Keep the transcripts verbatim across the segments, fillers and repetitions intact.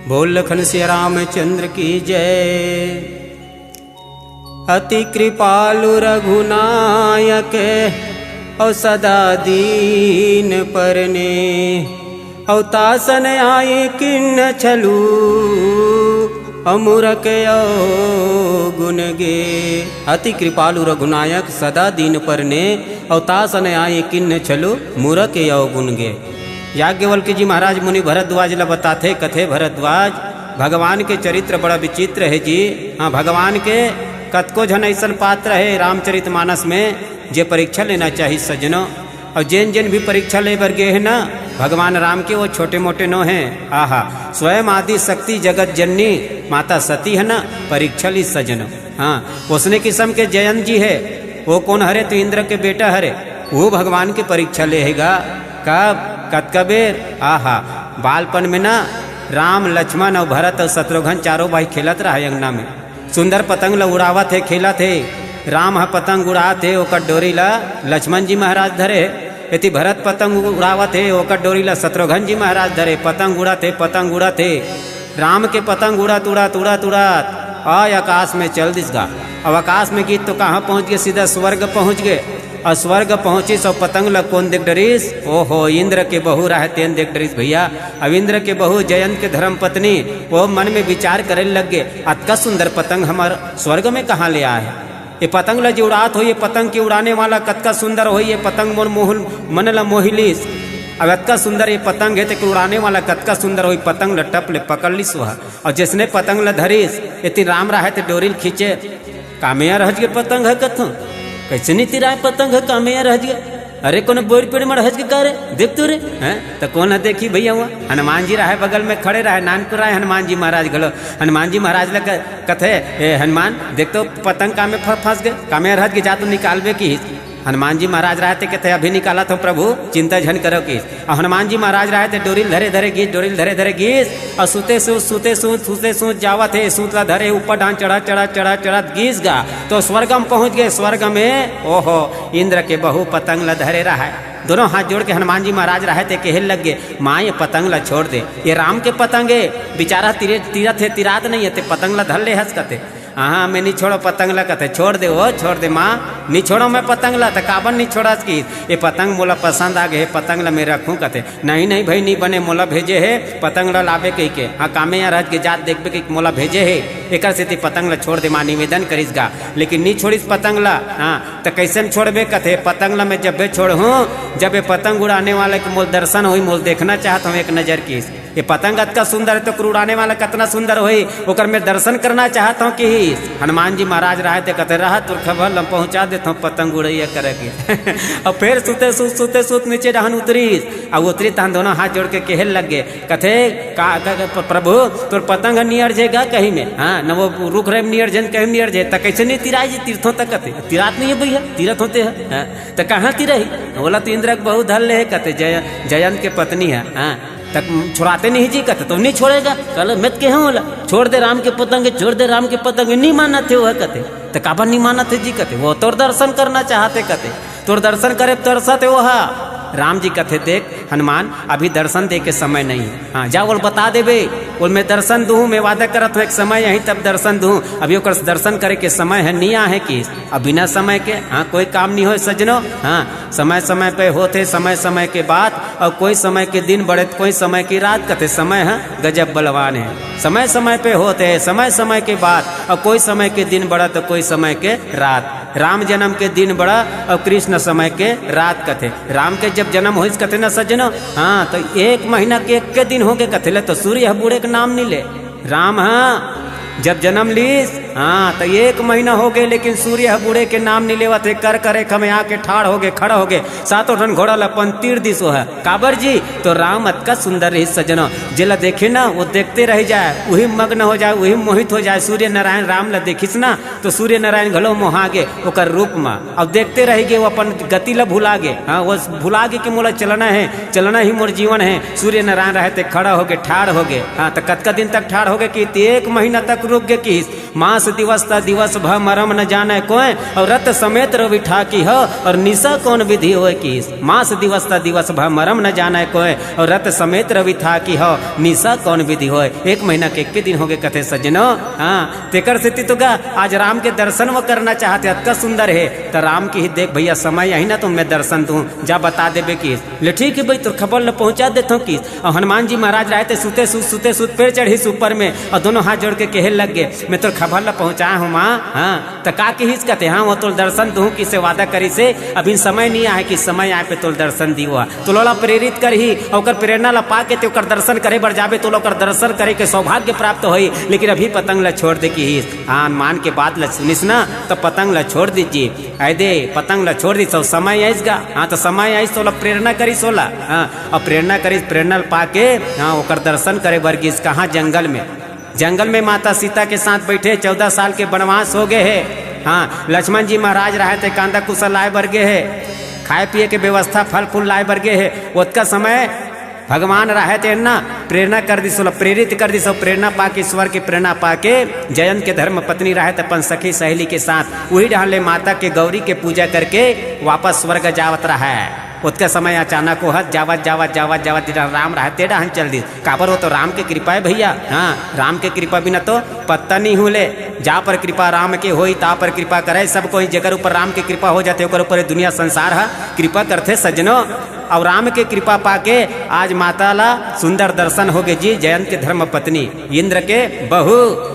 बोल लखन सिया रामचंद्र की जय। अति कृपालु रघुनायक, और सदा दीन परने, और तासन आए किन्न छलू, और मुरक यो गुण गे। अति कृपालु रघुनायक, सदा दीन परने, और तासन आए किन्न छलू, मुरक यो गुण गे। याज्ञवल्क्य जी महाराज मुनि भरद्वाज ल बताथे, कथे, भरद्वाज, भगवान के चरित्र बड़ा विचित्र हे जी। हाँ, भगवान के कतको झन अइसन पात्र हे रामचरित मानस में, जे परीक्षा लेना चाहिए सज्जनों। और जेन जेन भी परीक्षा ले बर गे हे ना भगवान राम के, वो छोटे मोटे नो हे। आहा, स्वयं आदि शक्ति जगत जननी माता सती हे ना, परीक्षा ली सज्जनों। हाँ, उसने किस्म के जयंत जी हे, वो कोन हरे? तो इंद्र के बेटा हरे। वो भगवान के परीक्षा ले हे गा। कब? कतका बेर? आहा, बालपन में ना राम, लक्ष्मण और भरत और शत्रुघ्न चारों भाई खेलत रहा अंगना में। सुंदर पतंग ल उड़ावत हे, खेलत हे। राम ह पतंग उड़ात हे, ओकर डोरी ल लक्ष्मण जी महाराज धरे हे। एती भरत पतंग उड़ावत हे, ओकर डोरी ल शत्रुघ्न जी महाराज धरे। पतंग उड़त हे, पतंग उड़त हे। राम के पतंग उड़त, उड़त, उड़त, उड़त, आय आकाश में चल दिस गा। अब आकाश में गीत तो कहाँ पहुँच गे, सीधा स्वर्ग पहुँच गे। और स्वर्ग पहुँचिस और पतंग ल कोन देख डरिस? ओहो, इंद्र के बहू रहे तेन देख डरिस भैया। अब इंद्र के बहू जयंत के धर्म पत्नी, वो मन में विचार करे लग गे, अतका सुंदर पतंग हमर स्वर्ग में कहाँ ले आए? ये पतंग ल जो उड़ात हो, ये पतंग के उड़ाने वाला कतका सुंदर हो, ये पतंग मोर मोह, मन ल मोहि लिस। अब अतका सुंदर ये पतंग हे, तेकर उड़ाने वाला कतका सुंदर हो, ये पतंग ल टप ले पकड़ लिस वह। और जैसने पतंग ल धरिस, एती राम रहे ते डोरी ल खींचे, कामे रहज गे पतंग हे कथों, कैसे नी तिराय पतंग हे, कामे रहज गे। अरे कोनो बोर पेड़ में रहज गे का रे, देख तो रे, हैं? तो कोन ह देखी भैया हुआ? हनुमान जी रहे बगल में खड़े रहे, नानकुन रहे हनुमान जी महाराज घलो। हनुमान जी महाराज ल क-, कथे, "ए हनुमान, देख तो पतंग कामे फ-, फंस गे, कामे रहज गे, जा तो निकालबे की।" हनुमान जी महाराज रहे ते कथे, "अभी निकालत हों प्रभु, चिंता झन करो" की। अउ हनुमान जी महाराज रहे ते डोरी ल धरे धरे गीस, डोरी ल धरे धरे गीस, अउ सुते सूत, सुते सूत, सुते सूत जावत हे, सूत ला धरे ऊपर डाहन चढ़त, चढ़त, चढ़त, चढ़त गीस गा, तो स्वर्ग म पहुँच गे। स्वर्ग में, ओहो, इंद्र के बहू पतंग ला धरे रहे, दोनों हाथ जोड़ के हनुमान जी महाराज रहे ते कहे लग गे, "माँ, ये पतंग ला छोड़ दे, ये राम के पतंग हे, बेचारा तिरे, तीरत हे, तिरात नहीं हे, ते पतंग ला धर ले हस" कथे। "हाँ, मैं नी छोड़ों पतंग ला" कथे। "छोड़ दे वो, छोड़ दे माँ, नी छोड़ों मैं पतंग ला।" "त काबर नी छोड़स?" कि "ये पतंग मोला पसंद आ गे हे, पतंग ला मैं रखूँ" कथे। "नहीं, नहीं भाई, नी बने, मोला भेजे हे पतंग ला लाबे कहिके, हाँ, कामे यहाँ रहत के जात देखबे कहिके मोला भेजे हे, एकर सेती पतंग ला छोड़ दे माँ, निवेदन करिस गा, लेकिन नी छोड़िस पतंग ला।" "हाँ, त कैसे म छोड़बे?" कथे। "पतंग ला मैं जब्बे छोड़हूँ, जब ये पतंग उड़ाने वाला के मोल दर्शन होई, मोल देखना चाहत हूँ एक नजर" किस। "ये पतंग अतका सुंदर हे, तो उड़ाने वाला कतना सुंदर होही, ओकर मैं दर्शन करना चाहत हूँ" किहिस। हनुमान जी महाराज रहे ते कथे, "रहा, तोर खबर ल पहुँचा देत हूँ पतंग उड़ैया करे के।" अउ फेर सुते सुत, सुते सुत नीचे डहन उतरिस। अउ उतरी तहन दोनों हाथ जोड़ के कहे लग गे, कथे, "का, का, का, प-, प्रभु, तोर पतंग ह नियर जे गा कहीं में, हाँ, न वो रुख रहे नियर जे, कहीं नियर जे, त कैसे नी तिराय जी तीरथों तक?" कथे, "तिरात नहीं हे भैया, तीरत होते हैं, हाँ, त कहाँ तिरही?" बोला, "तो इंद्र के बहू धर ले हे" कथे, जय-, जयंत के पत्नी हे, हाँ। "तक छोड़ाते नहीं जी" कथे, "तो नहीं छोड़ेगा।" कहले, "मैं त कहे हूँ बोला, छोड़ दे राम के पतंग, छोड़ दे राम के पतंग, नहीं मानत हे वो" कथे। "त काबर नहीं मानत हे जी" कथे, "वो तोर दर्शन करना चाहत हे" कथे, "तोर दर्शन करे तरसत हे वो हा।" राम जी कथे, "देख हनुमान, अभी दर्शन दे के समय नहीं हे, हाँ, जा बोल बता देबे, बोल मैं दर्शन दूँ, मैं वादा करत हूँ एक समय यहीं तब दर्शन दूँ, अभी ओकर दर्शन करे के समय हे, नहीं आहे" कि अब बिना समय के, हाँ, कोई काम नहीं होय सज्जनो। हाँ, समय समय पे होथे, समय समय के बात, अउ कोई समय के दिन बड़े त कोई समय की रात कथे। समय ह गजब बलवान हे। समय समय पे होथे, समय समय के बात, अउ कोई समय के दिन बड़ा त कोई समय के रात। राम जन्म के दिन बड़ा अउ कृष्ण समय के रात कथे। राम के जब जन्म होइस कथे न सज्जनो, हाँ, त एक महीना के एक्के दिन होगे कथे, ले त सूर्य ह बूड़े के नाम नी ले। राम ह जब जन्म लीस, हाँ, त एक महीना होगे, लेकिन सूर्य ह बूड़े के नाम नी लेवत हे। कर करेख में आके ठाढ़ होगे, खड़ा होगे, सातों ठन घोड़ा ल अपन तीर दिस ओह। काबर जी? त राम अतका सुंदर रहिस सज्जनो, जेला देखे न, वो देखते रहि जाय, उही मग्न हो जाय, उही मोहित हो जाय। सूर्य नारायण राम ल देखिस न, त सूर्य नारायण घलो मोहा गे ओकर रूप म। अब देखते रहि गे, वो अपन गति ल भुला गे। हाँ, वो भुला गे कि मोला चलना हे, चलना ही मोर जीवन हे। सूर्य नारायण रहे ते खड़ा होगे, ठाढ़ होगे। हाँ, त कतका दिन तक ठाढ़ होगे कि त एक महीना तक रुक गे किहिस। मास दिवस त दिवस भर मरम न जाने कोय, और रत समेत रवि ठाकी हो, और निशा कौन विधि होय किहिस। मास दिवस त दिवस भर मरम न जाने कोय, और रत समेत रवि ठाकी हो, निशा कौन विधि होय। एक महीना के एक दिन होगे कथे सज्जनो। हाँ, तेकर सेती तो गा आज राम के दर्शन वो करना चाहत हे, अतका सुंदर हे। त राम किहिस, देख भैया, समय आही ना तो मैं दर्शन दूं, जा बता देबे किहिस। ले ठीक हे भाई, तोर खबर ल पहुंचा देथंव किहिस। अउ हनुमान जी महाराज रहे ते सुते सुत, सुते सुत पेड़ चढ़िस ऊपर में, अउ दोनों हाथ जोड़ के कहे लग गे, मैं तोर खबर ल पहुंचाए हंव माँ। हाँ, त का किहिस कथे, हाँ, वो तोर दर्शन दूं किहिस, वादा करिस हे, अभी समय नइ आए हे कि समय आए पे तोर दर्शन दिवंव। त ओला प्रेरित करही, अउ ओकर प्रेरणा ल पाके ते ओकर दर्शन करे बर जाबे, त ओला ओकर दर्शन करे के सौभाग्य प्राप्त होही। लेकिन अभी पतंग ल छोड़ दे किहिस। हाँ, हनुमान के बात ल सुनिस ना, त पतंग ल छोड़ दीजिए। अइ दे, पतंग ल छोड़ दिस, अउ समय आइस गा। हाँ, त समय आइस त ओला प्रेरणा करिस ओला। हाँ, अउ प्रेरणा करिस, प्रेरणा ल पाके, हाँ, ओकर दर्शन करे बर गिस। कहाँ? जंगल में। जंगल में माता सीता के साथ बैठे, चौदह साल के वनवास हो गे हे। हाँ, लक्ष्मण जी महाराज रहे ते कांदा कुसा लाए बर गे हे, खाए पिए के व्यवस्था, फल फूल लाए बर गे हे। ओतका समय भगवान रहे ते ना प्रेरणा कर दिस ओला, प्रेरित कर दिस, अउ प्रेरणा पाके, ईश्वर के प्रेरणा पाके जयंत के धर्म पत्नी रहे ते अपन सखी सहेली के साथ उही डहर ले माता के गौरी के पूजा करके वापस स्वर्ग जावत रहे। ओतके समय अचानक ओहर जावत, जावत, जावत, जावत, जे डहर राम रहे ते डहर चल दिस। काबर, वो तो राम के कृपा हे भैया। हाँ, राम के कृपा बिना तो पत्ता नइ हुले। जा पर कृपा राम के होई, ता पर कृपा करे सब कोई। जेकर ऊपर राम के कृपा हो जाथे, ओकर ऊपर ये दुनिया संसार ह कृपा करथे सज्जनो। अउ राम के कृपा पाके आज माता ला सुंदर दर्शन हो गे जी, जयंत के धर्म पत्नी, इंद्र के बहू।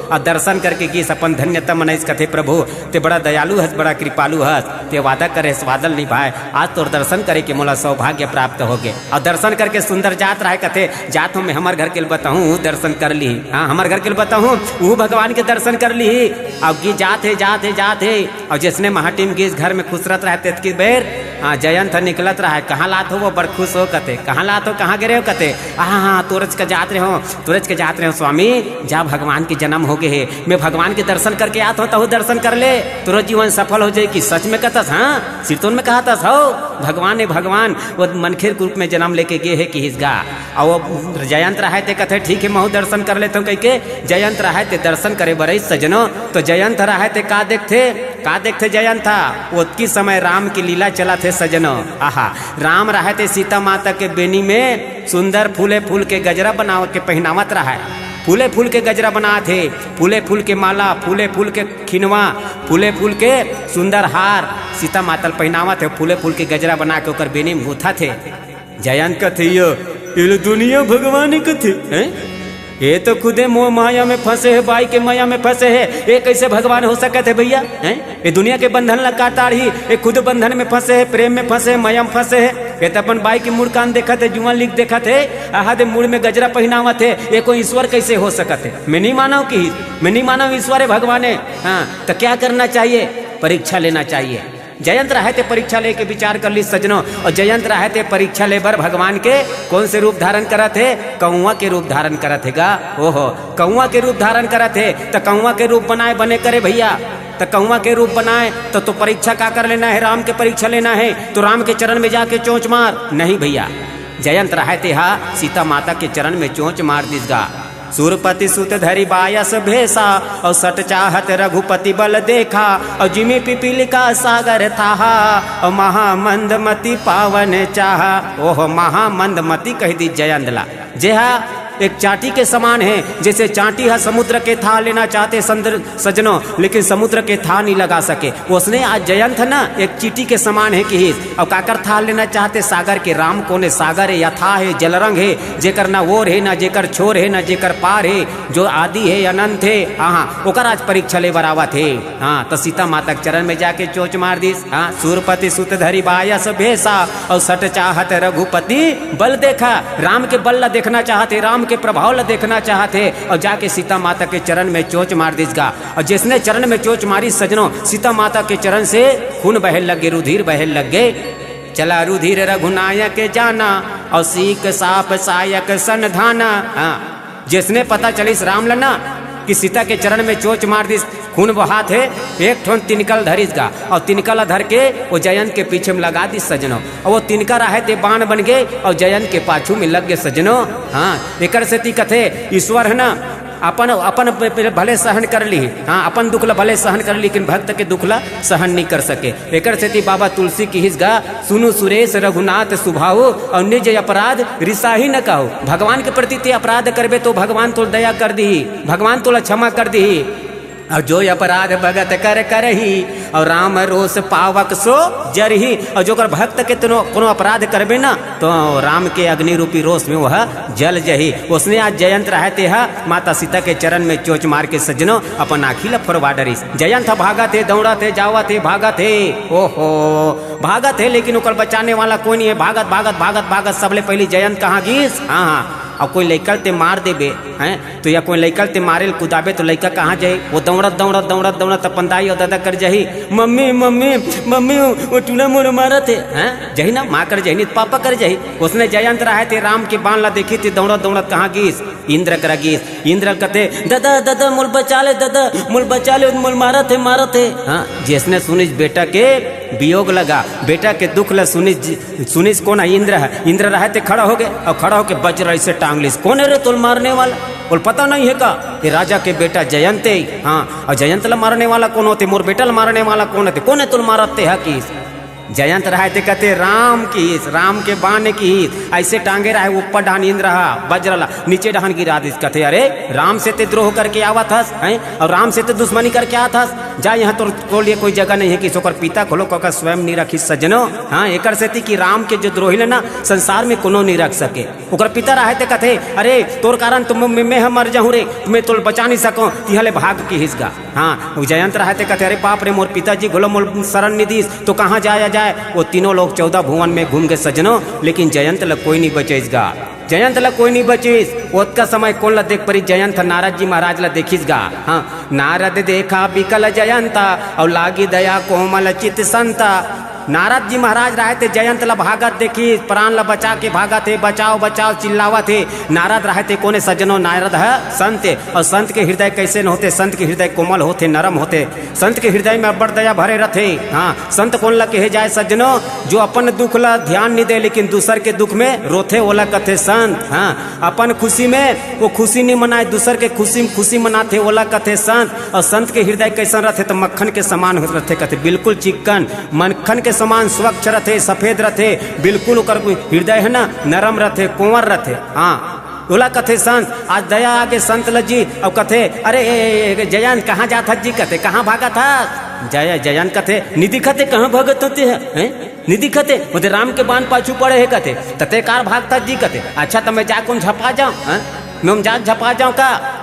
अउ दर्शन करके गिस, अपन धन्यता मनाइस, कथे, "प्रभु, ते बड़ा दयालु हस, बड़ा कृपालु हस, ते वादा करे हस, वादा ल निभाए, आज तोर दर्शन करे के मोला सौभाग्य प्राप्त हो गे।" अउ दर्शन करके सुंदर जात रहे, कथे, "जात हंव मैं, हमर घर के ल बताहूं, दर्शन कर ली।" हाँ, हमर घर के ल बताहूं, वो भगवान के दर्शन कर ली। अउ गिस जात हे, जात हे, जात हे, अउ जइसने महाटिम गिस घर में खुसरत रहे, तेतकी बेर, हाँ, जयंत ह निकलत रहे, "कहाँ लात हो वो?" बड़ खुश हो कथे, "कहाँ लात हो, कहाँ गे रहे हो?" कथे, "हाँ, हाँ, तोरेच के जात रहे हंव, तोरेच के जात रहे हंव स्वामी, जा भगवान के जन्म हो गे हे, मैं भगवान के दर्शन करके आत हंव, तहूं दर्शन कर ले, तोरो जीवन सफल हो जाही।" कि सच में कहतस? हाँ, सिरतोन में कहतस, हव, भगवान हे भगवान, वो मनखे के रूप में जन्म लेके गे हे किहिस गा। अउ वो जयंत रहे ते कथे, "ठीक हे, महूं दर्शन कर लेथंव," कहिके जयंत रहे ते दर्शन करे बर आइस सज्जनो। तो जयंत रहे ते का देखथे, का देखथे जयंत ह? ओतकी समय राम के लीला चलत हे सज्जनो। आहा, राम रहे ते सीता माता के बेनी में सुंदर फूले फूल के गजरा बना के पहिनावत रहे। फूले फूल के गजरा बनात हे, फूले फूल के माला, फूले फूल के खिनवा, फूले फूल के सुंदर हार सीता माता ल पहिनावत हे, फूले फूल के गजरा बना के ओकर बेनी में गुथत हे। जयंत कथे, "यो, ये लो दुनिया भगवान कथे, हैं? ये तो खुदे मोह माया में फंसे हे, बाई के माया में फंसे हे, ये कैसे भगवान हो सकत हे भैया, हैं? ये दुनिया के बंधन ला का टारही, ये खुद बंधन में फंसे हे, प्रेम में फंसे हे, माया में फंसे हे, ये तो अपन बाई के मुड़ कान देखत हे, जुआं लीक देखत हे, आहा दे मुड़ में गजरा पहिनावत हे, ये कोई ईश्वर कैसे हो सकत हे? मैं नहीं मानव कि मैं नहीं मानव ईश्वर हे, भगवान हे।" हाँ, तो क्या करना चाहिए? परीक्षा लेना चाहिए। जयंत रहे ते परीक्षा लेके विचार कर लिस सज्जनो, अउ जयंत रहे ते परीक्षा ले बर भगवान के कौन से रूप धारण करत हे? कौआ के रूप धारण करत हे गा। ओहो, कौआ के रूप धारण करत हे, त कौआ के रूप बनाए बने करे भैया, त कौआ के रूप बनाए त, तो परीक्षा का कर लेना हे? राम के परीक्षा लेना हे, तो राम के चरण में जाके चोंच मार। नहीं भैया, जयंत रहे ते हा सीता माता के चरण में चोंच मार दिस गा। सुरपति सुत धरि बायस भेसा, अउ सट चाहत रघुपति बल देखा, अउ जिमि पिपीलिका सागर थाहा, अउ महामंदमति पावन चाहा। ओह, महामंदमति कहि दिस जयंत ला, जेहा एक चांटी के समान हे। जइसे चांटी हा समुद्र के थाह लेना चाहथे संद्र-, सज्जनो, लेकिन समुद्र के थाह नइ लगा सके, ओसने आज जयंत ह ना एक चींटी के समान हे किहिस। अउ काकर थाह लेना चाहथे? सागर के। राम कोन हे? सागर हे, अथाह हे, जलरंग हे, जेकर ना ओर हे, ना जेकर छोर हे, ना जेकर पार हे, जो आदि हे, अनंत हे। हाँ, हाँ, ओकर आज परीक्षा ले बर आवत हे। हाँ, त सीता माता के चरण में जाके चोंच मार दिस। हाँ, सुरपति सुत धरि बायस भेसा, अउ सट चाहत रघुपति बल देखा। राम के बल ला देखना चाहत हे, राम के प्रभाव ला देखना चाहत हे, अउ जाके सीता माता के चरण में चोंच मार दिस गा। अउ जइसने चरण में चोंच मारिस सज्जनो, सीता माता के चरण से खून बहे लग गे, रुधिर बहे लग गे। चला रुधिर रघुनायक जाना, अउ सीक साप सायक सन धाना। हाँ, जइसने पता चलिस राम ल ना कि सीता के चरण में चोंच मार दिस, खून बहात हे, एक ठोन तिनका ल धरिस गा, अउ तिनका ल धर के वो जयंत के पीछे में लगा दिस सज्जनो। अउ वो तिनका रहे ते बाण बन गे, अउ जयंत के पाछू में लग गे सज्जनो। हाँ, एकर सेती कथे ईश्वर ह ना, अपन, अपन प-, प-, भले सहन कर ली, हाँ, अपन दुख ला भले सहन कर ली, लेकिन भक्त के दुख ला सहन नहीं कर सके। एकर सेती बाबा तुलसी किहिस गा, "सुनु सुरेश रघुनाथ सुभाऊ, और निज अपराध रिसाही न कहू।" भगवान के प्रति ते अपराध करबे तो भगवान तोल दया कर दीही, भगवान तोला क्षमा कर दीही। और जो अपराध भगत कर करही, और राम रोष पावक सो जरही। और जो ओकर भक्त के तनो कोनो अपराध करबे ना, तो राम के अग्नि रूपी रोष में वह जल जही। उसने आज जयंत रहे तेहा माता सीता के चरण में चोंच मार के सज्जनो अपन आँखी ला फोरवा डरिस। जयंत भागत हे, दौड़त हे, जावत हे, भागत हे, ओहो, भागत हे, लेकिन ओकर बचाने वाला कोई नहीं है। भागत, भागत, भागत, भागत सबले पहली जयंत कहाँ गिस? हाँ, हाँ, अब कोई लइका ल ते मार देबे, हैं, तो या कोई लइका ल ते मारे ल कुदाबे तो लइका कहाँ जाही? वो दौड़त, दौड़त, दौड़त, दौड़त अपन दाई और दादा कर जाही, "मम्मी, मम्मी, मम्मी, वो, वो टूना मोर मारत हे," हैं, जाही ना, माँ कर जाही, नहीं तो पापा कर जाही। उसने जयंत रहे ते राम के बाण ला देखिस ते दौड़त, दौड़त कहाँ गिस? इंद्र करा गिस। इंद्र कथे, "दादा, दादा, मोल बचा ले, दादा, मोल बचा ले, मोल मारत हे, मारत हे।" हाँ, जिसने सुनिस बेटा के वियोग लगा, बेटा के दुख ला सुनिस, सुनिस कोन हे? इंद्र हे। इंद्र रहे ते खड़ा हो गे, और खड़ा होके वज्र ऐसे टांग लिस, "कोन हे रे तोल मारने वाला? बोल पता नहीं है का? ये राजा के बेटा जयंत हे।" हाँ, और जयंत ला मारने वाला कोन होथे? मोर बेटा ला मारने वाला कोन होथे? कोन हे तोल मारत ते हा किस? जयंत रहे ते कथे, "राम किस, राम के बाण किस।" ऐसे टांगे रहे, ऊपर डहान इंद्र हा, वज्र ला, नीचे डहान गिरा दिस। कथे, "अरे, राम से ते द्रोह करके आवत हस, हैं? और राम से ते दुश्मनी करके आवत हस? जा, यहाँ तोर, तोर लिए कोई जगह नहीं है।" किस ओकर पिता घलो ओकर स्वयं नहीं रखिस सज्जनो। हाँ, एकर सेती कि राम के जो द्रोही ल ना संसार में कोनो नहीं रख सके। ओकर पिता रहे ते कथे, "अरे, तोर कारण तो मैं, मैं, मैं ह मर जाहूँ रे, मैं तोल बचा नहीं सकूँ, तिहाँ ले भाग," किहिस गा। हाँ, वो जयंत रहे ते कथे, "अरे बाप रे, मोर पिताजी घलो मोल शरण नहीं दिस, तो कहाँ जाया जाए?" वो तीनों लोग चौदह भुवन में घूम गे सज्जनो, लेकिन जयंत ल कोई नहीं बचइस गा। जयंत ल कोई नहीं बचइस। ओतका समय कोन ल देख परिस? जयंत नारद जी महाराज ल देखिस गा। हाँ, "नारद देखा बिकल जयंता, और लागी दया कोमल चित संता।" नारद जी महाराज रहे ते जयंत ल भागत देखिस, प्राण ल बचा के भागत हे, "बचाओ, बचाओ," चिल्लावत हे। नारद रहे ते कोन हे सज्जनो? नारद ह संत हे। और संत के हृदय कैसे न होथे? संत के हृदय कोमल होथे, नरम होथे। संत के हृदय में अब्बड़ दया भरे रथे। हाँ, संत कोन ल कहे जाए सज्जनो? जो अपन दुख ल ध्यान नहीं दे, लेकिन दूसर के दुख में रोथे, ओला कथे संत। हाँ, अपन खुशी में वो खुशी नहीं मनाए, दूसर के खुशी में खुशी मनाथे, ओला कथे संत। और संत के हृदय कैसन रथे? तो मक्खन के समान रथे, कथे बिल्कुल चिक्कन, मक्खन के समान स्वच्छ रथे, सफेद रथे, बिल्कुल ओकर हृदय है ना, नरम रथे, कोंवर रथे। हाँ, ओला कथे संत। आज दया आगे संत ल जी, और कथे, "अरे, ए, ए, ए, जयंत, कहाँ जात हस जी?" कथे, "कहाँ भागत हस?" जय, जयंत कथे, "नहीं दिखत हे, कहाँ भागत होते हैं, हैं? नहीं दिखत हे, वो दे राम के बाण पाछू पड़े हे," कथे। "त ते कार भागत हस जी?" कथे, "अच्छा, त मैं जा कोन झपा जाऊँ, हैं? मैं हम जा झपा जाऊँ का?"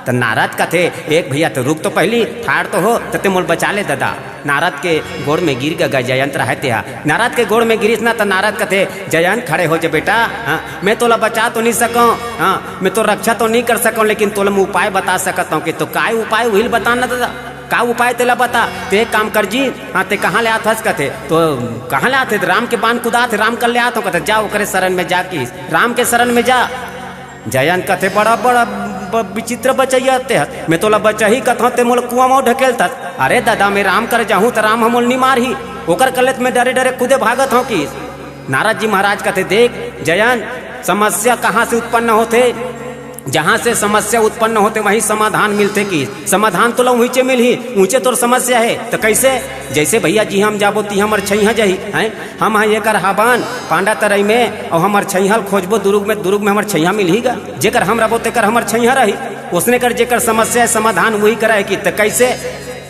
त नारद कथे, "एक भैया, तो रुक तो पहली, ठाड़ तो हो, त ते मोल बचा ले दादा।" नारद के गोड़ में गिर गे गा जयंत रहे तेहा। नारद के गोड़ में गिरिस ना, त नारद कथे, "जयंत, खड़े हो जा बेटा। हाँ, मैं तोला बचा तो नहीं सकूँ, हाँ, मैं तो रक्षा तो नहीं कर सकूँ, लेकिन तोला मैं उपाय बता सकत हूँ कि तो काय उपाय, उहिल बता ना दादा, का उपाय तेला बता। ते एक काम कर जी, हाँ, ते कहाँ ले आत हस?" कथे, "तो कहाँ ले आत हे? राम के बाण कुदात हे, राम कर ले आत हूँ।" कथे, "जा ओकरे शरण में जा," किस राम के शरण में जा। जयंत कथे, "बड़ा, बड़ा ब-, विचित्र बचैया ते हस। मैं तोला बचही कथौं, ते मोला कुआं म ढकेलथस। अरे दादा, मैं राम कर जाहूं त राम ह मोला नि मारही। ओकर कलेत मैं डरे डरे खुदे भागत हौं कि।" नारद जी महाराज कथे, "देख जयंत, समस्या कहां से उत्पन्न होथे? जहां से समस्या उत्पन्न होथे, वहीं समाधान मिलथे कि। समाधान तोला उहिंचे मिलही, उहिंचे तोर समस्या हे। त कइसे? जइसे भइया जिहां हम जाबो, तिहां हमर छइहां जाही, हैं?" हम ह एकर हाबन पांडा तरई में, अउ हमर छइहां ल खोजबो दुरुग में, दुरुग में हमर छइहां मिलही गा। जेकर हम रबो तेकर हमर छइहां रही। ओसने कर जेकर समस्या हे समाधान उही करा हे कि। त कइसे?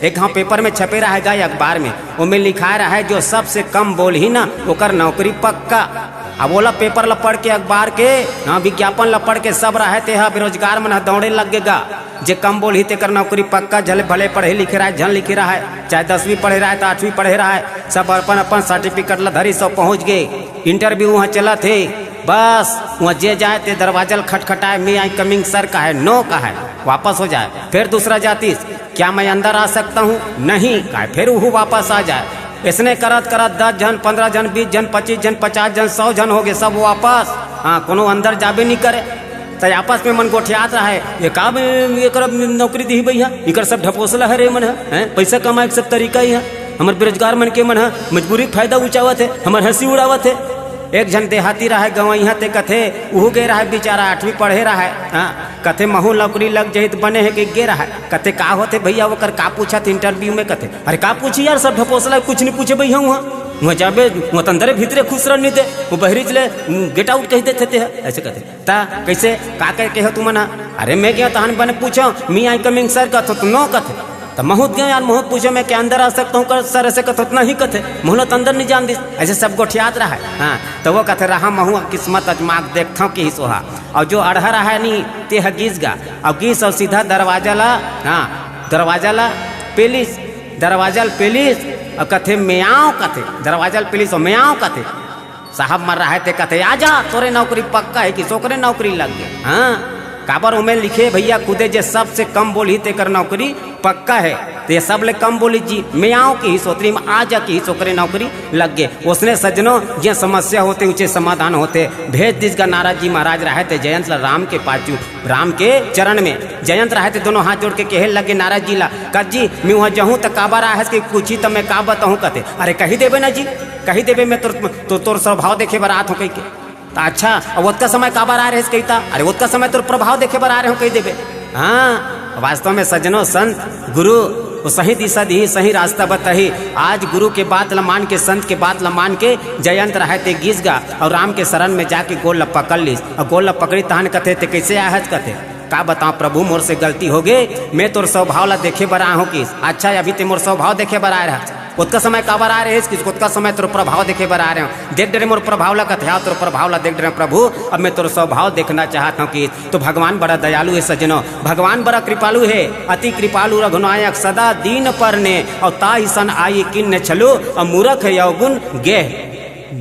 एक घांव पेपर में छपे रहे गा अखबार में, ओमे लिखाय रहे जो सबसे कम बोलही ना ओकर नौकरी पक्का। अब ओला पेपर ल पढ़ के अखबार के, हाँ, विज्ञापन ल पढ़ के सब रहे तेहा बेरोजगार मन ह दौड़े लग गे गा। जे कम बोलही तेकर नौकरी पक्का, झले भले पढ़े लिखे रहे, झन लिखे रहे, चाहे दसवीं पढ़े रहे त आठवीं पढ़े रहे, सब अपन अपन सर्टिफिकेट ल धरिस अउ पहुंच गे। इंटरव्यू उहां चलत हे, बस उहां जे जाय ते दरवाजा ल खटखटाय, "May I coming sir?" कहय, "No" कहय, वापस हो जाय। फेर दूसरा जातिस, "क्या मैं अंदर आ सकता हूं?" "नहीं" कहय, फेर उहू वापस आ जाय। अइसने करत करत दस झन, पंद्रह झन, बीस झन, पच्चीस झन, पचास झन, सौ झन हो गे, सब वापस। हाँ, कोनो अंदर जाबे नि करे। त आपस में मन गोठियात रहय, "ये का बे, एकर नौकरी दिही भइया, इकर सब ढपोसला हरे मन ह, हैं? पइसा कमाए के सब तरीका ही है, हमर बेरोजगार मन के मन ह मजबूरी के फायदा उठावत हे, हमर हंसी उड़ावत हे।" एक झन देहाती रहय गंवइहा, ते कथे, उहू गे रहय बिचारा, आठवीं पढ़े रहय, हाँ, कथे, "महू नौकरी लग जाही त बने हे," कहिके गे रहय। कथे, "का होथे भइया, ओकर का पूछत interview में?" कथे, "अरे का पूछही यार, सब ढपोसला, कुछ नइ पूछे भइया उहाँ। उहाँ जाबे, उहाँ त अंदरे भीतरे खुसरन नइ दे, वो बहिरीच ले, उम, get out कहि देथे तेहा," अइसे कथे। "त कइसे, का कहिके हो तुमन ह?" "अरे मैं गेंव तहन बने पूछेंव, 'Me I coming sir' कथव त no कथे। त महूँ त गेंव यार, महूँ त पूछेंव, 'मैं क्या अंदर आ सकता हूँ sir?' अइसे कथव त नहीं कथे, महूँ ल त अंदर नइ जान दिस।" अइसे सब गोठियात रहय। हाँ, त वो कथे, "रहा, महूँ ह किस्मत अजमा के देखथंव," किहिस ओहा। अउ जो अड़हर रहय नी, तेहा गिस गा। अउ गिस अउ सीधा दरवाजा ला, हाँ, दरवाजा ला पेलिस, दरवाजा ला पेलिस, अउ कथे, "म्यांव," कथे, दरवाजा ला पेलिस अउ "म्यांव," कथे। साहब मन रहय ते कथे, "आ जा, तोरे नौकरी पक्का हे," किहिस ओकरे नौकरी लग गे। हाँ, काबर ओमे लिखे भइया खुदे, जे सबसे कम बोलही तेकर नौकरी पक्का हे। त ये सबले कम बोलिस जी, "म्यांव," किहिस ओतनी म, "आ जा," किहिस ओकरे नौकरी लग गे। ओसने सज्जनो, जे समस्या होथे, उचे समाधान होथे। भेज दिस गा नारद जी महाराज रहय ते जयंत ल राम के पाछू, राम के चरण में। जयंत रहय ते दोनों हाथ जोड़ के कहे लगे नारद जी ला, "कत जी, मैं उहाँ जाहूँ त काबर आए हस कि पूछही त मैं का बताहूँ?" कथे, "अरे कहि देबे ना जी, कहि देबे, मैं तोर, तो, तोर स्वभाव देखे बर आत हँव," कहिके। "त अच्छा, अब ओतका समय काबर आए रहेस?" कहिथे, "अरे ओतका समय तोर प्रभाव देखे बर आए रहेंव," कहि देबे। हाँ, वास्तव में सज्जनो, संत, गुरु, वो सही दिशा दिही, सही रास्ता बताही। आज गुरु के बात ल मान के, संत के बात ल मान के जयंत रहय ते गिस गा अउ राम के शरण में जाके गोड़ ल पकड़ लिस। अउ गोड़ ल पकड़ी तहन कथे, "ते कइसे आए हस?" कथे, "का बतावंव प्रभु, मोर से गलती हो गे, मैं तोर स्वभाव ल देखे बर आए हँव," किहिस। "अच्छा, अभी ते मोर स्वभाव देखे बर आए रहस?" "ओतका समय काबर आए रहेस?" किहिस, "ओतका समय तोर प्रभाव देखे बर आए रहेंव। देख डरेंव मोर प्रभाव ला।" कथे, "हाँ, तोर प्रभाव ला देख डरेंव प्रभु, अब मैं तोर स्वभाव देखना चाहत हँव," किहिस। तो भगवान बड़ा दयालु हे सज्जनो, भगवान बड़ा कृपालु हे। "अति कृपालु रघुनायक सदा दीन पर नेह, अउ ताहि सन आइ कीन्ह छलु, अउ मूरख अवगुण गेह।"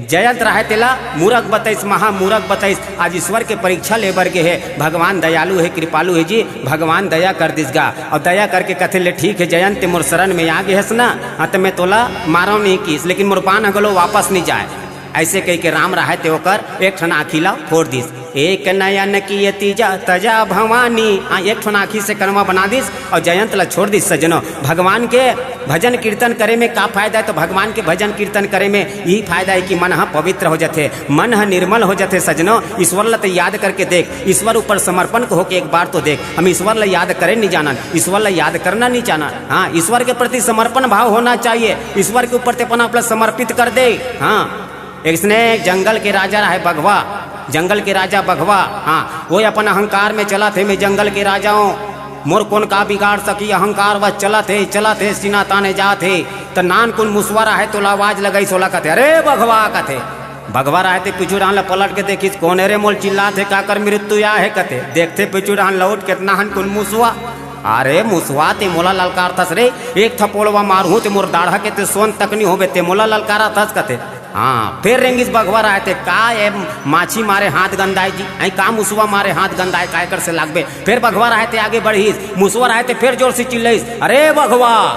जयंत रहय तेला मूरख बताइस, महामूरख बताइस। आज ईश्वर के परीक्षा ले बर गे हे। भगवान दयालु हे, कृपालु हे जी, भगवान दया कर दिस गा। अउ दया करके कथे ले, "ठीक हे जयंत, ते मोर शरण में आ गे हस ना, हाँ, त मैं तोला मारंव नहीं किहिस, लेकिन मोर बाण ह घलो वापस नहीं जाए।" अइसे कहिके राम रहय ते ओकर एक ठन आँखी ला फोड़ दिस। "एक नयन किए तीजा तजा भवानी।" हाँ, एक ठन आँखी से कनवा बना दिस अउ जयंत ला छोड़ दिस। सज्जनो, भगवान के भजन कीर्तन करे में का फायदा हे? तो भगवान के भजन कीर्तन करे में यही फायदा हे कि मन ह पवित्र हो जाथे, मन ह निर्मल हो जाथे। सज्जनो, ईश्वर ल त याद करके देख, ईश्वर ऊपर समर्पण होके एक बार तो देख। हम ईश्वर ल याद करे नहीं जानन, ईश्वर ल याद करना नहीं जानन। हाँ, ईश्वर के प्रति समर्पण भाव होना चाहिए। ईश्वर के ऊपर ते अपन आप ल समर्पित कर दे। हाँ, अइसने जंगल के राजा रहय बघवा, जंगल के राजा बघवा, हाँ, वो अपन अहंकार में चलत हे, "मैं जंगल के राजा हँव, मोर कोन का बिगाड़ सकही," अहंकार बस चलत हे, चलत हे, सीना ताने जात हे। त नानकुन मुसवा रहय, तोला आवाज लगाइस, ओला कथे, "अरे बघवा," कथे। बघवा रहय ते पीछू डहन ला पलट के देखिस, "कोन हे रे, मोला चिल्लात हे, काकर मृत्यु आए हे?" कथे। देखथे पीछू डहन लौट के, नानकुन मुसवा, "अरे मुसवा, ते मोला ललकारथस रे, एक थपोड़वा मारहूँ ते मोर दाढ़ा के ते सोन तक नी होबे, ते मोला ललकारथस," कथे। हाँ, फेर रेंगिस बघवा रहय ते, "का ए माछी मारे हाथ गंदाय जी, अई का मुसवा मारे हाथ गंदाय, का एकर से लागबे?" फेर बघवा रहय ते आगे बढ़िस, मुसवा रहय ते फेर जोर से चिल्लइस, "अरे बघवा,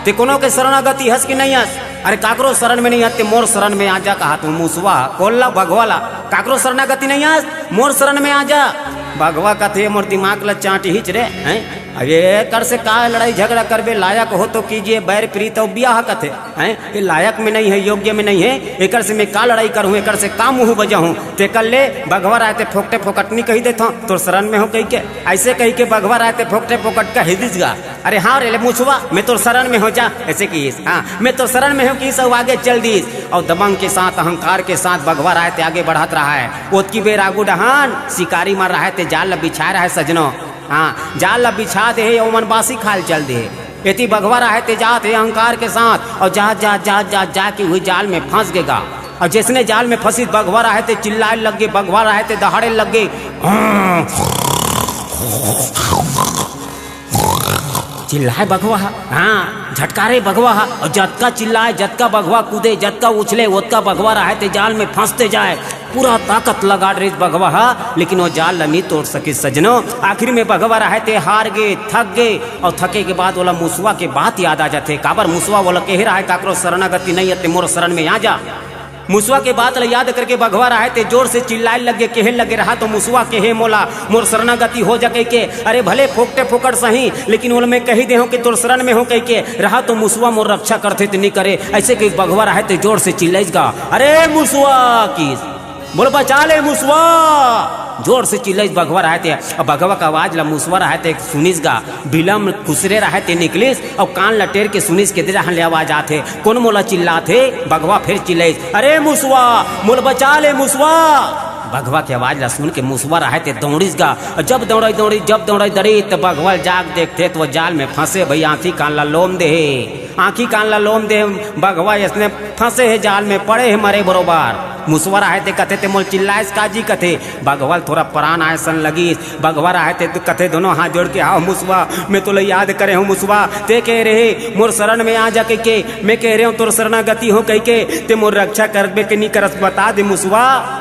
ते कोनो के शरणागति हस कि नहीं हस? अरे काकरो शरण में नहीं हस, ते मोर शरण में आ जा," कहात हँव मुसवा, कोन ला, बघवा ला, "काकरो शरणागति नहीं हस, मोर शरण में आ जा।" बघवा कथे, "मोर दिमाग ला चाँटिहिच रे, हैं? अब एकर से का लड़ाई झगड़ा करबे, लायक हो तो कीजिए, बैर प्रीत अउ बियाह," कथे। हैं? ये लायक में नहीं हे, योग्य में नहीं हे, एकर से मैं का लड़ाई करहूँ, एकर से का मुँह बजाहूँ? तेकर ले बघवा रहय ते फोकटे फोकट नी कहि देथँव, "तोर शरण में हँव" कहिके। अइसे कहिके बघवा रहय ते फोकटे फोकट कहि दिस गा, "अरे हाँ रे ले मुसवा, मैं तोर शरण में हँव, जा," अइसे किहिस। हाँ, "मैं तोर शरण में हँव" किहिस अउ आगे चल दिस। अउ दबंग के साथ, अहंकार के साथ बघवा रहय ते आगे बढ़त रहय। ओतकी बेर आगू डहन शिकारी मन रहय ते जाल ल बिछाय रहय सज्जनो। हाँ, जाल ल बिछा दे हे, ओमन बासी खाय ल चल दे हे। एती बघवा रहय ते जात हे अहंकार के साथ, अउ जात, जात, जात, जात, जाके उही जाल में फँस गे गा। अउ जइसने जाल में फँसिस, बघवा रहय ते चिल्लाय लग गे, बघवा रहय ते दहाड़े लग गे। चिल्लाय बघवा ह, हाँ, झटकारे बघवा ह, अउ जतका चिल्लाय, जतका बघवा कूदे, जतका उछले, ओतका बघवा रहय ते जाल में फँसते जाय। पूरा ताकत लगा डरिस बघवा ह, लेकिन वो जाल ल नी तोड़ सकिस सज्जनो। आखिर में बघवा रहय ते हार गे, थक गे, अउ थके के बाद ओला मुसवा के बात याद आ जाथे। काबर मुसवा ओला केहे रहय, "काकरो शरणागति नहीं हे, ते मोर शरण में आ जा।" मुसवा के बात ल याद करके बघवा रहय ते जोर से चिल्लाय लग गे, केहे लगे, "रहा तो मुसवा केहे मोला, मोर शरणागति हो जा" कहिके। अरे भले फोकटे फोकट सही, लेकिन ओला मैं कहि दे हँव कि तोर शरण में हँव कहिके, रहा तो मुसवा मोर रक्षा करथे ते नी करे। अइसे कहि बघवा रहय ते जोर से चिल्लाइस गा, "अरे मुसवा" किहिस, "मोला बचा ले मुसवा।" जोर से चिल्लाइस बघवा रहय ते। अब बघवा के आवाज ला मुसवा रहय ते सुनिस गा। बिलम खुसरे रहय ते निकलिस, अउ कान ला टेर के सुनिस के दे रहन ले आवाज आथे। कोन मोला चिल्लाथे? बघवा फिर चिल्लाइस, "अरे मुसवा, मोला बचा ले मुसवा।" बघवा के आवाज ला सुन के मुसवा रहय ते दौड़िस गा। जब दौड़ई दौड़ी, जब दौड़ई दौड़ी, त बघवा ल जाग देखथे त वो जाल में फंसे भई, आंखी कान ला लोम दे हे। आंखी कान ला लोम दे हे, बघवा अइसने फंसे हे जाल में, पड़े हे मरे बरोबर। मुसवा रहय ते कथे, "ते मोला चिल्लाइस का जी?" कथे। बघवा ल थोरा परान आए सन लगिस। बघवा रहय ते कथे, दोनों हाथ जोड़ के, "हाव मुसवा, मैं तोला याद करे हूँ मुसवा, ते कहे रहे मोर शरण में आ जा कहिके, मैं कहे रहे हूँ तोर शरणागति हो कहिके, ते मोर रक्षा करबे के नी करस, बता दे मुसवा।"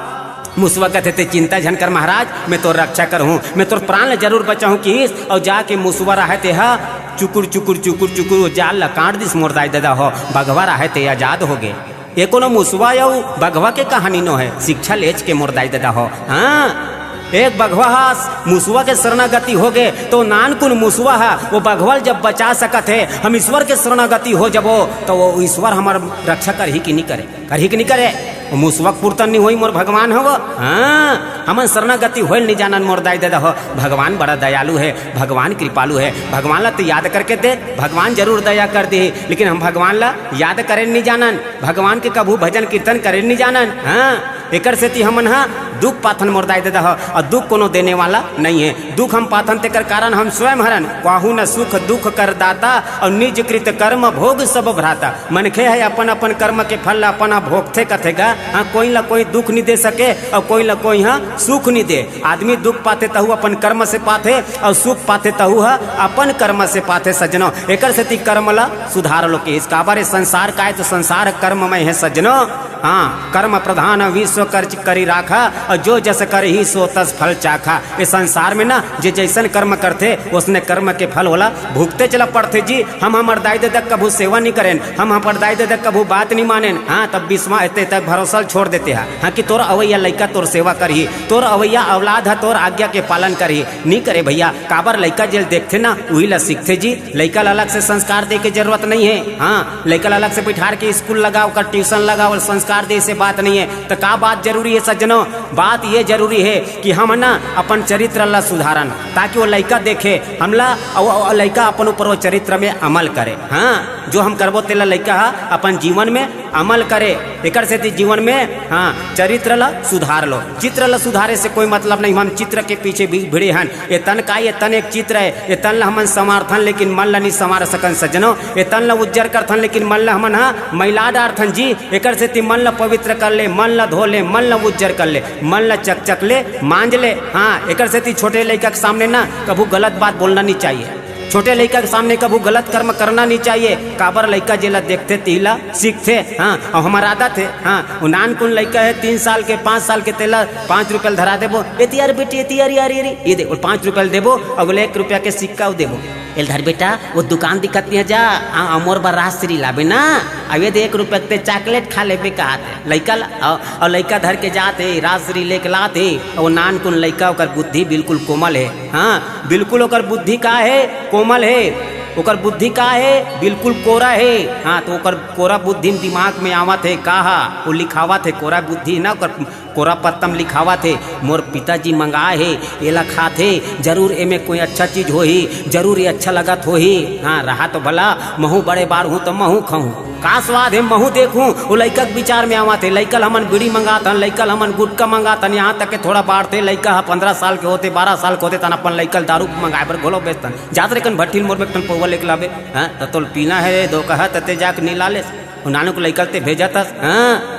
मुसवा कथे, "ते चिंता झन कर महाराज, मैं तोर रक्षा करहूँ, मैं तोर प्राण ल जरूर बचाहूँ," किहिस। अउ जाके मुसवा रहय ते ह चुकुर चुकुर चुकुर चुकुर वो जाल ल काट दिस मोर दाई ददा हो। बघवा रहय ते आजाद होगे। ए कोनो मुसवा अउ बघवा के कहानी नोहे, शिक्षा लेच के मोर दाई ददा हो। हाँ, एक बघवा ह मुसवा के शरणागति होगे, त नानकुन मुसवा ह वो बघवा ल जब बचा सकत हे, हम ईश्वर के शरणागति हो जबो, त वो ईश्वर हमर रक्षा करही कि नी करे? करही कि नी करे? वो मुसवा के पुरतन नी होही मोर भगवान हो वो। हाँ, हमन शरणागति होए ल नी जानन मोर दाई ददा हो। भगवान बड़ा दयालु हे, भगवान कृपालु हे। भगवान ला तो याद करके देख, भगवान जरूर दया कर दिही, लेकिन हम भगवान ला याद करे ल नी जानन। भगवान के कभू भजन कीर्तन करे ल नी जानन। हाँ, एकर सेती हमन ह दुख पाथन मोर दाई ददा हो, अउ दुख कोनो देने वाला नइ हे। दुख हम पाथन तेकर कारण हम स्वयं हरन। काहू न सुख दुख कर दाता, अउ निज कृत कर्म भोग सब भ्राता। मनखे ह अपन अपन कर्म के फल ल अपन ह भोगथे कथे गा। हाँ, कोई ल कोई दुख नी दे सके, अउ कोई ल कोई ह सुख नी दे। आदमी दुख पाथे तहू अपन कर्म से पाथे, अउ सुख पाथे तहू ह अपन कर्म से पाथे सज्जनो। एकर सेती कर्म ल सुधार लो किहिस। काबर ए संसार काय त संसार कर्ममय हे सज्जनो। हाँ, कर्म प्रधान विश्व कर्च करि राखा, अउ जो जस करही सो तस फल चाखा। ए संसार में ना जे जइसन कर्म करथे, ओसने कर्म के फल ओला भुगतेच ल पड़थे जी। हम हमर दाई ददा के कभू सेवा नी करेन, हम हमर दाई ददा के कभू बात नी मानेन। हाँ, तब बिसवा एते तक भरोसा ल छोड़ देते ह। हाँ, कि तोर अवइया लइका तोर सेवा करही, तोर अवइया औलाद ह तोर आज्ञा के पालन करही। नी करे भइया, काबर लइका जेल देखथे ना, उही ल सीखथे जी। लइका ल अलग से संस्कार दे के जरूरत नइ हे। हाँ, लइका ल अलग से बैठार के स्कूल लगा, ओकर ट्यूशन लगा, ओला संस्कार दे से बात नइ हे। त का बात जरूरी हे सज्जनो? बात ये जरूरी हे कि हम ना अपन चरित्र ल सुधारन, ताकि वो लइका देखे हमला, अउ, अउ लइका अपन ऊपर वो चरित्र में अमल करे। हाँ, जो हम करबो तेला लइका ह अपन जीवन में अमल करे। एकर सेती जीवन में, हाँ, चरित्र ल सुधार लो। चित्र ल सुधारे से कोई मतलब नहीं, हम चित्र के पीछे भी भिड़े हन। ए तन का, ए तन एक चित्र हे, ए तन ल हमन संवारथन लेकिन मन ल नी संवार सकन सज्जनो। ए तन ल उज्जर करथन लेकिन मन ल हमन ह मैला डारथन जी। एकर सेती मन ल पवित्र कर ले, मन ल धो ले, मन ल उज्जर कर ले, मन ल चकचक ले, मांज ले। हाँ, एकर सेती छोटे लइका के सामने ना कभू गलत बात बोलना नी चाहिए। छोटे लइका के सामने कभू गलत कर्म करना नी चाहिए। काबर लइका जेला देखथे तिही ल सीखथे। हाँ, अउ हमर आदत हे। हाँ, वो नानकुन लइका हे, तीन साल के, पाँच साल के, तेला पाँच रुपया ल धरा देबो। "ए तियार बेटी, ए तियार यार, ये रे, ये दे।" अउ पाँच रुपया ल देबो, अउ बोले, "एक रुपया के सिक्का अउ देबो।" "एल धर बेटा, वो दुकान दिखत नहीं हे जा, आ, आ मोर बर राजश्री लाबे ना, अउ ये दे एक रुपया के ते चॉकलेट खा लेबे," कहत हे लइका ल। अउ, अउ लइका धर के जात हे, राजश्री लेके लात हे, अउ वो नानकुन लइका, ओकर बुद्धि बिल्कुल कोमल हे। हाँ, बिल्कुल ओकर बुद्धि का हे? कोमल हे। ओकर बुद्धि का हे? बिल्कुल कोरा हे। हाँ, त ओकर कोरा बुद्धि म दिमाग में आवत हे, का हा? वो लिखावत हे, कोरा बुद्धि ना, ओकर कोरा पत्ता म लिखावत हे, "मोर पिताजी मंगाए हे, एला खाथे, जरूर एमे कोई अच्छा चीज होही, जरूर ये अच्छा लगत होही। हाँ, रहा तो भला, महूँ बड़े बाढ़हूँ त महूँ खाहूँ। का स्वाद हे, महूँ देखहूँ।" वो लइका के विचार में आवत हे, लइका ल हमन बीड़ी मंगात हन, लइका ल हमन गुटखा मंगात हन, यहाँ तक के थोड़ा बाढ़थे, लइका ह पंद्रह साल के होथे, बारह साल के होथे, तहन अपन लइका ल दारू मंगाए बर घलो भेजथन। "जा त रे कन भट्ठी ल मोर बर एक ठन पौवा लेके लाबे, हाँ, त तोल पीना हे रे, दो कहा, त ते जाके नी ला लेस।" वो नानकुन लइका ल ते भेजत हस, हाँ।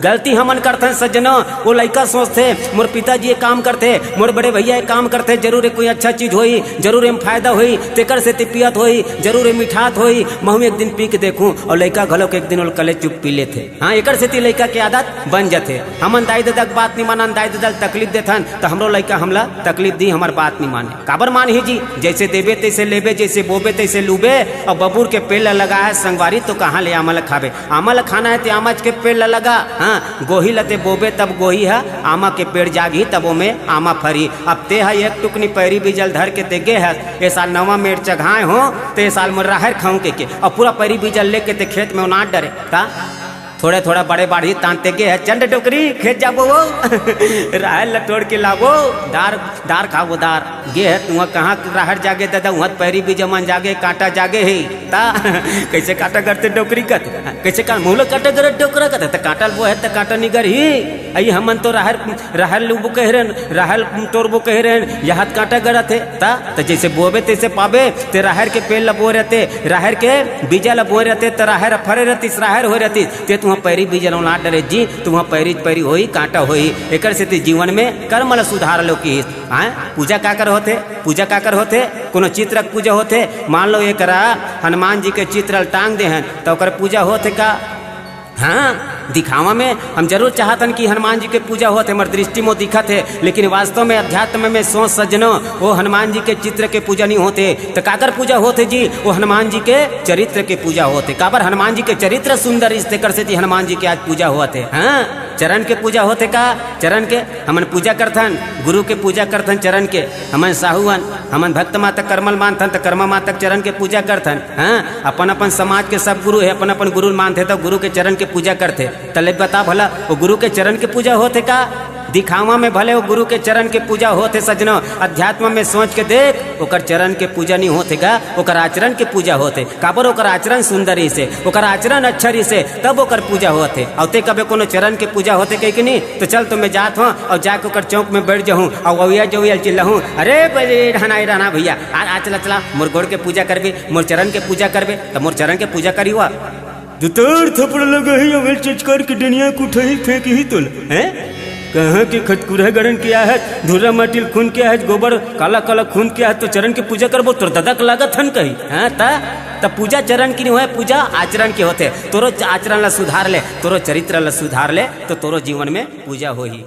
गलती हमन करथन सज्जनो, वो लइका सोचथे, "मोर पिताजी ये काम करथे, मोर बड़े भइया ये काम करथे, जरूर ये कोई अच्छा चीज होही, जरूर एम फायदा होही, तेकर सेती पियत होही, जरूर ये मिठात होही, महूँ एक दिन पी के देखहूँ।" अउ लइका घलो के एक दिन ओला कले चुप पी लेथे। हाँ, एकर सेती लइका के आदत बन जथे। हमन दाई ददा के बात नी मानन, दाई ददा ल तकलीफ देथन, त हमरो लइका हमला तकलीफ दी, हमर बात नी माने। काबर मानही जी? "जइसे देबे तइसे लेबे, जइसे बोबे तइसे लूबे।" अउ बबूर के पेड़ ल लगाए हे संगवारी, त कहाँ ले आमा ल खाबे? आमा ल खाना हे त आमाच के पेड़ ल लगा। हाँ, गोही ल ते बोबे तब गोही ह आमा के पेड़ जागही, तब ओमे आमा फरही। अब ते ह एक टुकनी पैरी बीजा ल धर के ते गे हस, ए साल नवा मेड़ चघाए हों, त ए साल मोर राहेर खाहूँ कहिके, अउ पूरा पैरी बीजा ल लेके ते खेत में ओनात डरे। का? थोड़े थोड़ा बड़े बाढ़ही तांते गे हे, चंड डोकरी खेत जाबो वो। राहेर ल तोड़ के लाबो, दार, दार खाबो दार। गे हे तुहा कहाँ राहेर जागे दादा, उहाँ पैरी बीजा मन जागे, कांटा जागे हे। ता कैसे कांटा गरथे डोकरी कथे, कैसे का मुँह ल कांटा गरत डोकरा कथे, त कांटा ल बोहे त कांटा निगरही। अई हमन तो राहेर, राहेर लुबो कहे रहेन, राहेर तोड़बो कहे रहेन, यहाँ त कांटा गरत हे। ता त जैसे बोबे तैसे पाबे, ते राहेर के पेड़ ल बोए रहते, राहेर के बीजा ल बोए रहते, त राहेर फरे रहतिस, राहेर होए रहतिस। ते तुहा पैरी बीजा ल ना डरे जी, तुहा पैरी पैरी होही, कांटा होही। एकर सेती जीवन में कर्म ल सुधार लो किहिस। हाँ, पूजा काकर होथे? पूजा काकर होथे? कोनो चित्र के पूजा होथे? मान लो एकरा हनुमान जी के चित्र ल टांग दे हन, त ओकर पूजा होथे का? हाँ, दिखावा में हम जरूर चाहत हन कि हनुमान जी के पूजा होत हे, हमर दृष्टि में दिखत हे, लेकिन वास्तव में अध्यात्म में सोच सज्जनो, वो हनुमान जी के चित्र के पूजा नहीं होते। त काकर पूजा होत हे जी? वो हनुमान जी के चरित्र के पूजा होत हे। काबर हनुमान जी के चरित्र सुंदर इस, तेकर सेती हनुमान जी के आज पूजा होत हे। हाँ, चरण के पूजा होत हे का? चरण के हमन पूजा करथन, गुरु के पूजा करथन चरण के। हमन साहू हन, हमन भक्त माता करमल मानथन, त करमा माता के चरण के पूजा करथन। हाँ, अपन अपन समाज के सब गुरु हे, अपन अपन गुरु मानथे, त गुरु के चरण के पूजा करथे। त ले बता भला, वो गुरु के चरण के पूजा होथे का? दिखावा में भले वो गुरु के चरण के पूजा होथे सज्जनो, अध्यात्म में सोच के देख, ओकर चरण के पूजा नहीं होथे गा, ओकर आचरण के पूजा होथे। काबर? ओकर आचरण सुंदर रहिसे, ओकर आचरण अच्छा रहिसे, तब ओकर पूजा होथे। अउ ते कबे कोनो चरण के पूजा होथे कहि के नहीं, त चल तो मैं जात हूँ अउ जाके ओकर चौक में बैठ जाहूँ अउ अवैया जवैया ल चिल्लाहूँ, "अरे बे, रहना ही रहना भैया, आ, आ चला चला, मोर गोड़ के पूजा करबे, मोर चरण के पूजा करबे।" त मोर चरण के पूजा करी हुआ। दुतार थपड़ लगही, अवेल चचकर के डनिया कुठही फेंकही तोला, हैं? कहाँ के खतकुरहा गरन के आहत, धुर्रा माटी ल खून के आहत, गोबर काला काला खून के आहत, तो चरण के पूजा करबो, तोर ददा के लागत हन कही, हाँ? त, त पूजा चरण की नहीं होय, पूजा आचरण के होथे। तोरो आचरण ला सुधार ले, तोरो चरित्र ला सुधार ले, तो तोरो जीवन में पूजा होही।